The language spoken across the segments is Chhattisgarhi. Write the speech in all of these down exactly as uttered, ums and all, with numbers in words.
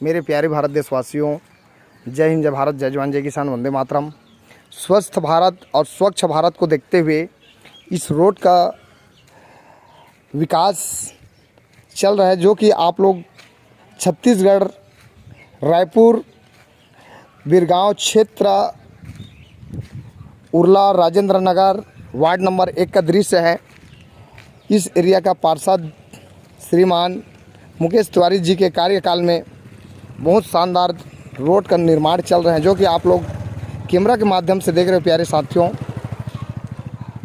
मेरे प्यारे भारत देशवासियों, जय हिंद, जय भारत, जय जवान, जय किसान, वंदे मातरम। स्वस्थ भारत और स्वच्छ भारत को देखते हुए इस रोड का विकास चल रहा है, जो कि आप लोग छत्तीसगढ़, रायपुर, बिरगांव क्षेत्र, उरला, राजेंद्र नगर, वार्ड नंबर एक का दृश्य है। इस एरिया का पार्षद श्रीमान मुकेश तिवारी जी के कार्यकाल में बहुत शानदार रोड का निर्माण चल रहे हैं, जो कि आप लोग कैमरा के माध्यम से देख रहे हो प्यारे साथियों।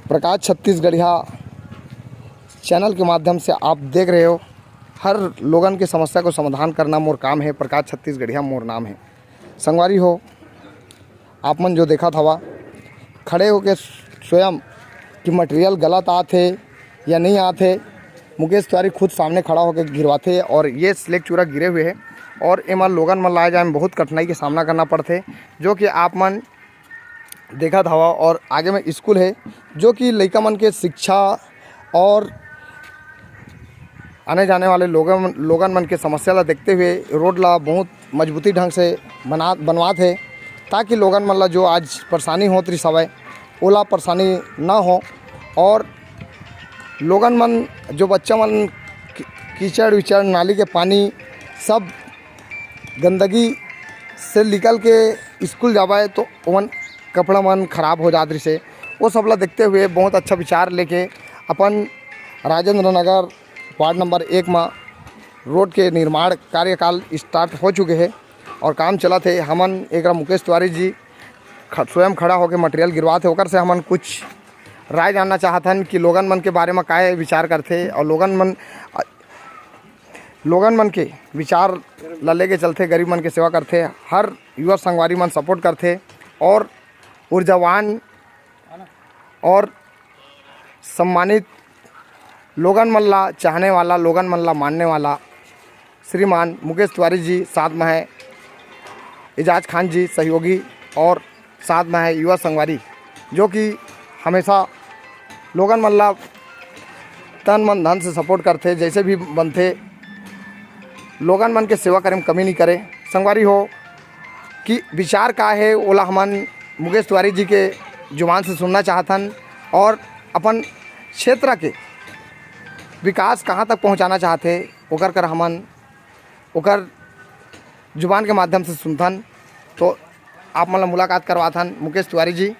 प्रकाश छत्तीसगढ़िया चैनल के माध्यम से आप देख रहे हो, हर लोगन के समस्या को समाधान करना मोर काम है। प्रकाश छत्तीसगढ़िया मोर नाम है। संगवारी हो, आप मन जो देखत हवा खड़े होके स्वयं कि मटेरियल गलत आत हे या नहीं आत हे, मुकेश तिवारी खुद सामने खड़ा होके गिरवाथे और ये स्लेट चूरा गिरे हुए है और एमा लोगन मन लाए जाए में बहुत कठिनाई के सामना करना पड़थे, जो कि आप मन देखत हवा। और आगे में स्कूल है, जो कि लइका मन के शिक्षा और आने जाने वाले लोगन लोगन मन के समस्या ला देखते हुए रोड ला बहुत मजबूती ढंग से बना बनवात हे, ताकि लोगन मन ला जो आज परेशानी होत रहिस हवय, ओला परेशानी ना हो। और लोगन मन, जो बच्चा मन कि- कीचड़ विचड़, नाली के पानी, सब गंदगी से निकल के स्कूल जावय तो ओमन कपड़ा मन खराब हो जात रहिसे। वो सब ला देखते हुए बहुत अच्छा विचार लेके अपन राजेंद्र नगर वार्ड नंबर एक में रोड के निर्माण कार्यकाल स्टार्ट हो चुके हे और काम चलत हे। हमन एकरा मुकेश तिवारी जी ख-, स्वयं खड़ा होके मटेरियल गिरवात हे, ओकर से हमन कुछ राय जानना चाहत हन कि लोगन मन के बारे में काय विचार करथे और लोगन मन लोगन मन के विचार ला लेके चलथे, गरीब मन के सेवा करथे, हर युवा संगवारी मन सपोर्ट करथे और ऊर्जावान और सम्मानित लोगन मन ला चाहने वाला, लोगन मन ला मानने वाला श्रीमान मुकेश तिवारी जी साथ में है, एजाज खान जी सहयोगी और साथ में है युवा संगवारी, जो कि हमेशा लोगन मन ला तन मन धन से सपोर्ट करथे, जैसे भी बनथे लोगन मन के सेवा करे में कमी नहीं करे। संगवारी हो कि विचार का है, ओला हमन मुकेश तिवारी जी के जुबान से सुनना चाहथन और अपन क्षेत्र के विकास कहाँ तक पहुँचाना चाहथे, ओकर कर हमन ओकर जुबान के माध्यम से सुनथन। तो आप मन ला मुलाकात करवाथन मुकेश तिवारी जी।